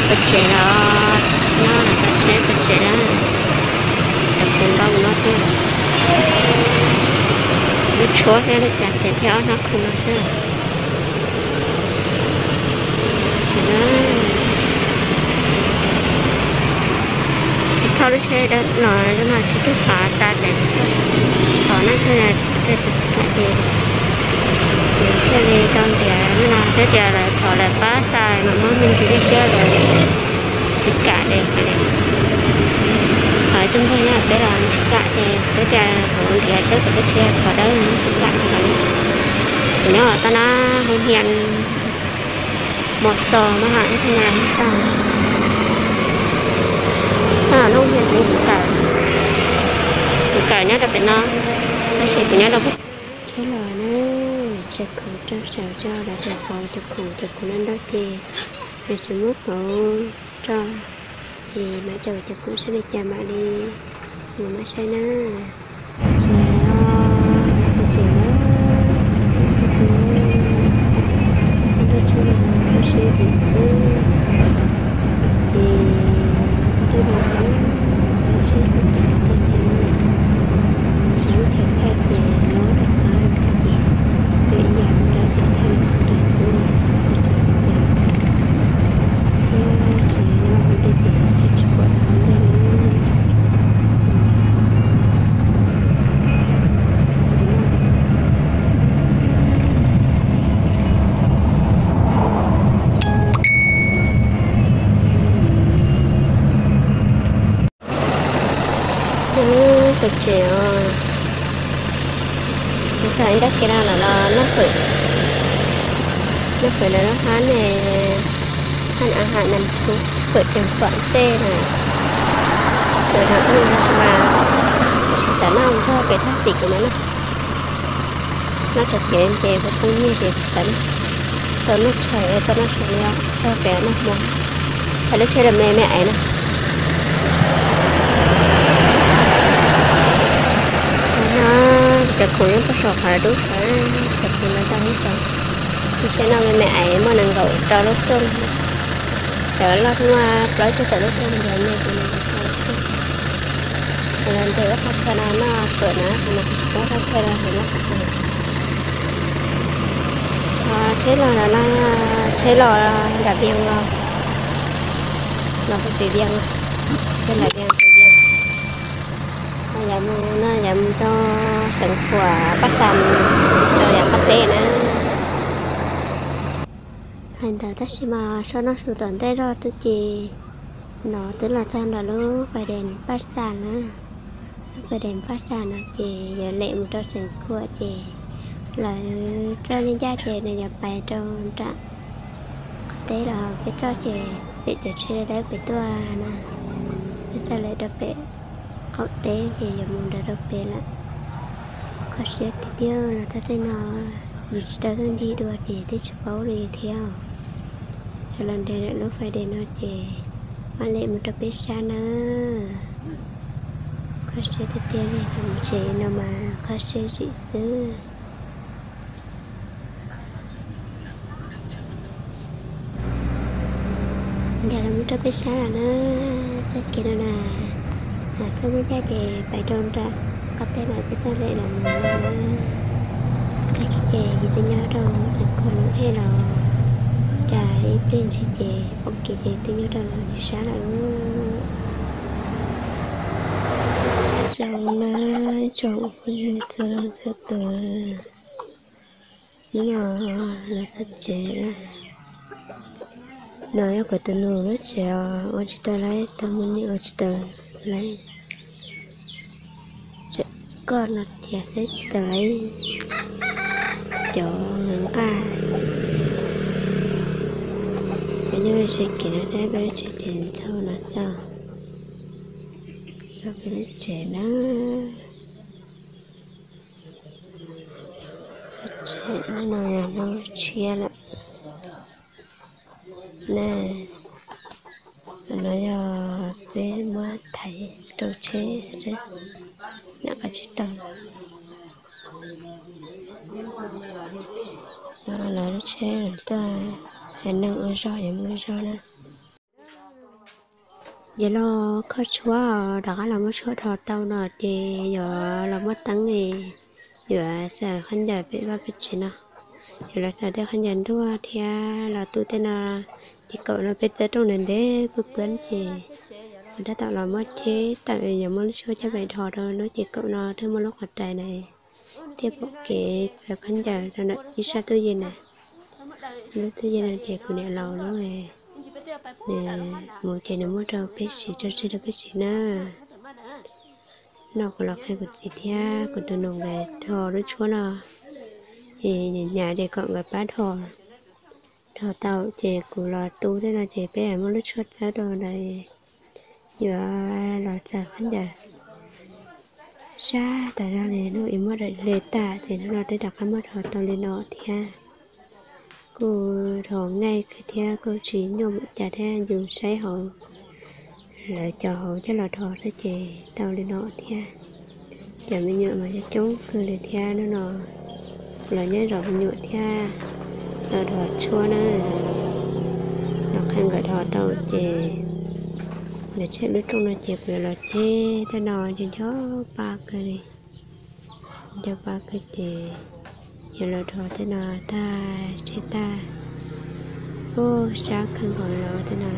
Pem tsev los, no lawv tau tsheb pem tsev na, cov khoom ntau no xwb. Lub tshuab thiab li cas ces thiaj ob hnab khoom no xwb. Tsis thauj lub tsheb dawb los lub no tsis tug qhov tas ces thov na, thiaj li tau ntiav lub no thiab tias lawv thov lawv pab xa mas muab me ntsis dej siab lawv tsis kam ces hais li. Thov ib tug npawg nyob peb los tsis kam ces peb tias kuv ntiav peb kom peb tsis thov dawb tsis kam li. Kuv nyob toj na, hoo hias mos txos mas hais ib tug na tag. Toj no hoo hias kuv kawm, kuv kawm nyob rau pem no, tab sis kuv nyob rau pem. Tsheb los na, tseem khoom rau saum tso lawv tseem pauv cov khoom, cov khoom no ntau ces lawv tseem muab pauv rau. Ces mam tso cov khoom seb li cas mam li mus mam saib na. Tseem, tseem na, nrog tsheb no mus seb tim xwb. Ces nrog no xwb, nrog tsheb mus tim tag ces tsis muaj chaw thaij ces nyob rau qab ces ib yam nrog thaij rau xwb. Ces thiab tsis nyob ua ntej ces thaij tsis pom tau ua ntej li. Pem tsev os, kuv txog ib nrab kev no lawm los noj fawm, noj fawm lawm lub hab ne, hab a ha nam kuv fawm ceev pom tej na, fawm nam kuv tab sis mas tsis xav noj mus txog pem tag tim kuv no na. Noj txog kev ces kuv poob nyiaj ces tsis xav noj, tau noj tshais tau noj tshais li os, txog pem noj hmo, hais lub tsheb los me me aiv na. No cov khoom nyob puag saum qhov dub saud, cov khoom no tau nyob saud. Lub tsheb no me me aiv muaj nees nkaum rau lub rooj, cov loj muaj plaub caug tawm lub rooj, cov me ces nees nkaum rau lub rooj. Los ntes ua qhov chaw no noj fawm na, qhov no kuv tsis paub qhov chaw no, tsheb los no, tsheb los nram Vias los, los pem Vias, tsheb nram Vias pem Vias. Yav mus no yav mus rau xeev Khuam Paj Xas, rau yav qab teb na. Hais ntawd tab sis mas so noj su tom ntej zog twb ces no twb los txog ntawm lub fais dees Paj Xas na. Lub fais dees Paj Xas no ces yuav lem mus rau xeev Khuam ces lawv txoj neej ncaj ces nws yuav pais rau nram qaum teb los peb txoj ces pem cov tsheb dawb pem tuaj na, peb txoj lawm rau pem qaum teb ces yuav mus nrad rau pem lawm. Kho siab tiag tiag los txog tej no, yus tsis tau tuaj ncig dua ces twb tsis paub li thiab. Yog los nres lawm lub fais dees no ces mam lem mus rau peb sab nawb. Kho siab tiag tiag li, los mus tsev no mas kho siab zim xwb. Nkag los mus rau peb sab lawm na, txoj kev no na, txoj ncaj ncaj ces pais rau nram qaum teb lawm peb txoj lem los mus no na. Tag kis ces yus twb nyob rau Xeev Khuam lub hej los cas ib pliag ntshis ces poob kev ces twb nyob rau yus sab lawm. Zoo na, tsoom phooj ywg txhua leej txhua tus, hnub no los txog tsev na. No yog kuv tus nus lub tsev os, ua tsis tau laib, tau muaj nyiaj ua tsis tau laib. Tseem koj no tiag thiab tsis tau laib cov nqaj. Peb nyob seb kev no thiab peb lub tsev ces ntxhau no xwb. Peb lub tsev na, tsev no yog hnub tshiab lawm na. No yog peb muab thaiv rau tsheb, nram qab tsib taug. Los lub tsheb tuaj hais neeg ua zog yuav mus zog na. Yuav los kho tshuab, rov qab los muab tshuab dhos tau no ces yuav los muab teeb, yuav xaws khaub ncaws pem vaj pem tsev no, yuav los xaws tej khaub ncaws nruab thiab los tu tej no. Ces kaum no peb txawb rooj ntev ntev pw pw ces kuv tab tom los muab cheb tawm yuav muab lub tshuab coj pem dhos rau lub ces kaum no thiaj muaj lub qhov rais na, thiaj pom kev xaws khaub ncaws rau ntawm ib sab tub yees na. Lub tub yees no ces kuv niam laus lub, nws mus ces nws muab rau peb siv, tso tseg rau peb siv na. No kuv los qhia kuv txiv thiab kuv tus nus nkawd dhos lub tshuab no, es nim nyam ces kom nkawd pab dhos, dhos tau ces kuv los tu tej no ces peb muab lub tshuab txawb rau ntawd, yuav los xaws khaub ncaws sab tas zog li. Hnub ib muab daim hle tag ces hnub no twb rov qab muab dhos tau li no thiab. Kuj dhos nqaij kawg thiab kuj tsis nyuaj npaum cas thiab, yus saib hauv lawv cov hauv coj los dhos xwb ces tau li no thiab. Cov me nyuam mas coob coob kawg li thiab. Hnub no los nyob zov me nyuam thiab los dhos tshuab na. Los qhia nkawd dhos tau ces nkawd tshem lub rooj no ces kuv yuav los cheb tej no, nco nco pa kawg li, nco pa kawg ces yuav los dhos tej no tag, tshem tag. Ub, sab kawg nkaus li los tej no.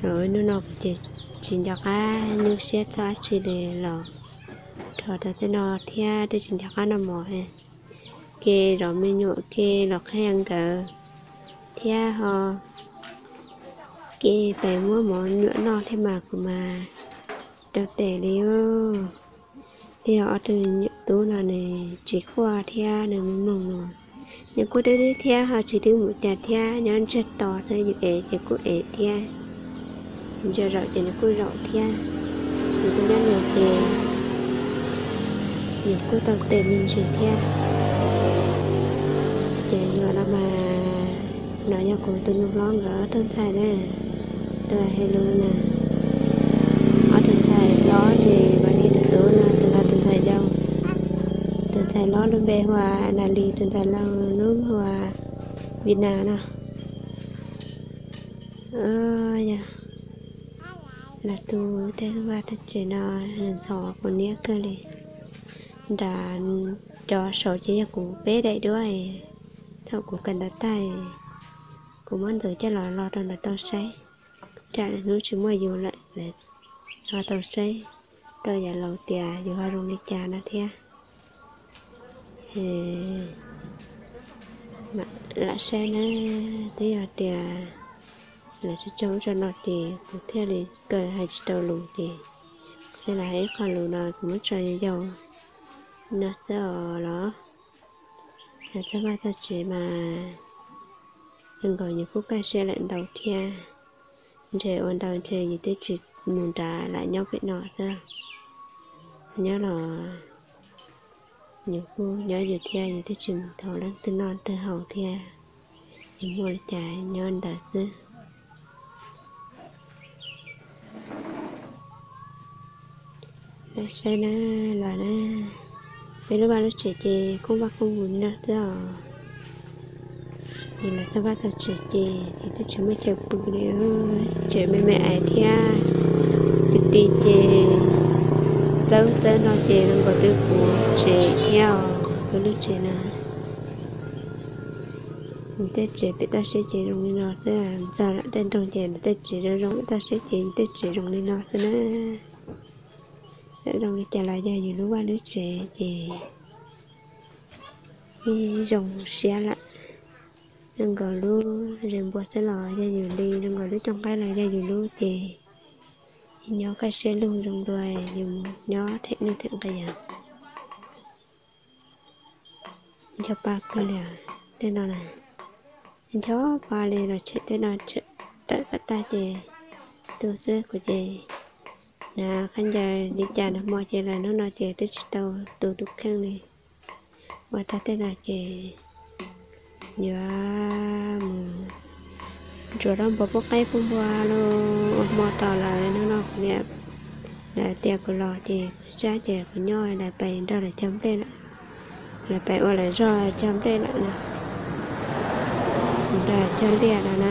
Los hnub no kuv ces tsis nco qab nyuaj siab txog dab tsi li los dhos tau tej no thiab, twb tsis nco qab noj mov, ke zov me nyuam ke los qhia nkawd thiab ho ke pem muab mov nyuam noj thiab mas kuv mas rau tes li. Thiab yog ob tug nyuam tub no nws tsis quaj thiab nws mloog mloog no, nws kuj dwb dwb thiab ho tsis dwb mus cas thiab, nyob ntsiag to xwb, yus ev ces kuj ev thiab. Nws zaum ces nws kuj zaum thiab, nws kuj nyob nws ces nws kuj tau tes me ntsis thiab. Ces yog no mas, no yog kuv tus nus hlob nkawd ob tug ntxhais na, tus hais lus na. Ob tug ntxhais hlob ces mas ib tug tub no, tus no tus ntxhais yau. Tus ntxhais hlob lub npe hu ua Nas Lis, tus ntxhais yau lub hu ua Vim Nas no. Yog los tu tej vaj tej tsev no ntxhov kuv niab kawg li. Nram cov saud ces yog kuv peb daim duab, thaum kuv kawm ntawv tag, kuv muab ntxuav coj los lo rau nram tau saib, tsam hnub tsis muaj yus lawm lawv ho tau saib rau yav laus tias yus ho zoo li cas no thiab. Lam saib na, twb yog tias lawv tsis tso ub tso no ces kuv thiaj li kawm hais tsis tau lus ces kuv thiaj los hais ib qho lus no kuv muab tso yau yau no xwb os los. Los txog vaj txog tsev mas zoo nkaus yus kuj kaj siab lawm ntau thiab. Ntshe ua ntau ntshe yus twb tsis mus nrad lam nyob pem no xwb. Nyob los yus kuj nyob yus thiab, yus twb tsis mus thov leej twg noj leej twg haus thiab, yus muaj li cas nyob ntawd xwb. Saib na, los na, peb lub vaj lub tsev ces koob vaj koob nqus li no xwb os. Ces los txog vaj txog tsev ces twb tsis muaj chaw pw li, tsev me me ais thiab, ti ti ces txawb txawb no ces zoo nkaus twb puv tsev thiab os, peb lub tsev na. Nws tej tsev pem toj siab ces zoo li no xwb, txog tej nroog ces nws tej tsev zoo zoo, pem toj siab ces nws tej tsev zoo li no xwb na. Txawm zoo li cas los yog yus lub vaj lub tsev ces yeej zoo siab lawm. Zoo nkaus lub zes npua xwb los yog yus li, zoo nkaus lub cooj qaib los yog yus lub ces nyob kaj siab lug zoo dua, yus mus nyob them nuj them nqi os. Ncho pa kawg li, tej no na, ncho pa li los tshem tej no, tawm kom tag ces tu xwb kuv ces. Na, khaub ncaws li cas nag hmo ces los hnub no ces twb tsis tau tu tus kheej li. Ua tag tej no ces yuav mus ntsuas rau npua pub qaib pub npua los ua hmo tos lawv. Hnub no kuv niam lawv tias kuv los ces kuv sab ces kuv nyob, lawv pais nrog lawv cog nplej lawm, lawv pais ua lawv zog cog nplej lawm na, nrog cog liaj lawm na.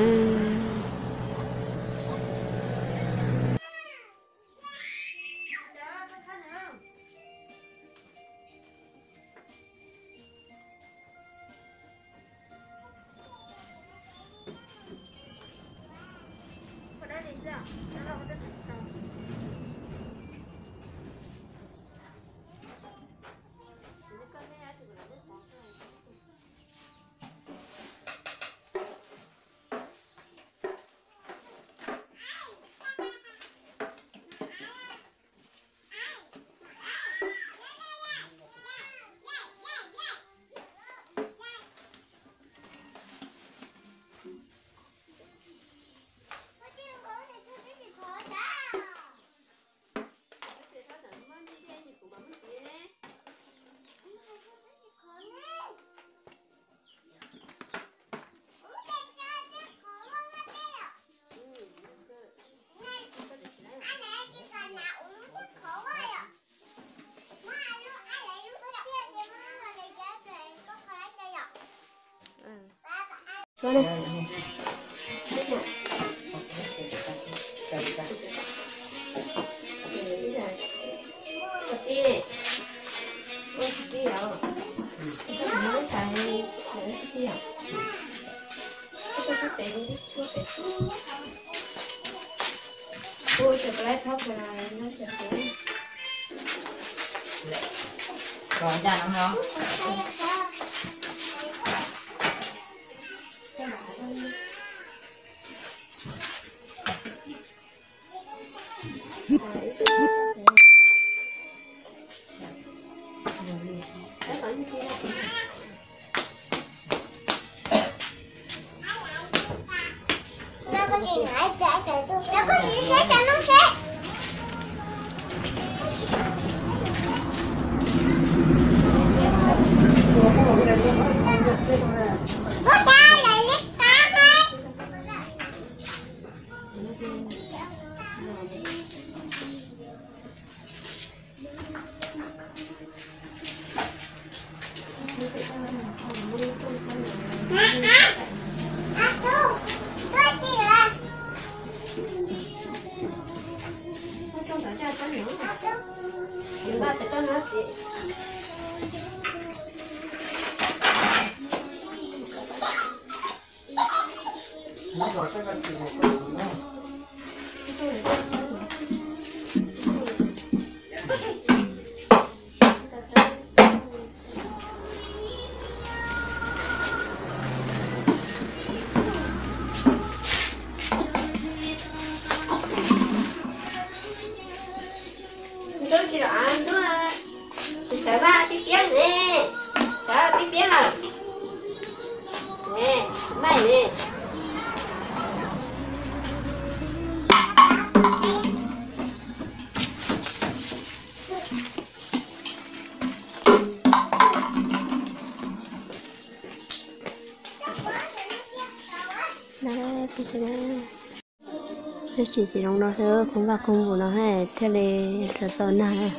Ntuj tsis los av ntuj, sawv vaj pib piab ne, sawv pib piab lawm ne, maij ne. Peb tsev txiv zoo no xwb, khoob vaj khoob vus no thiaj li sawv tau nag na.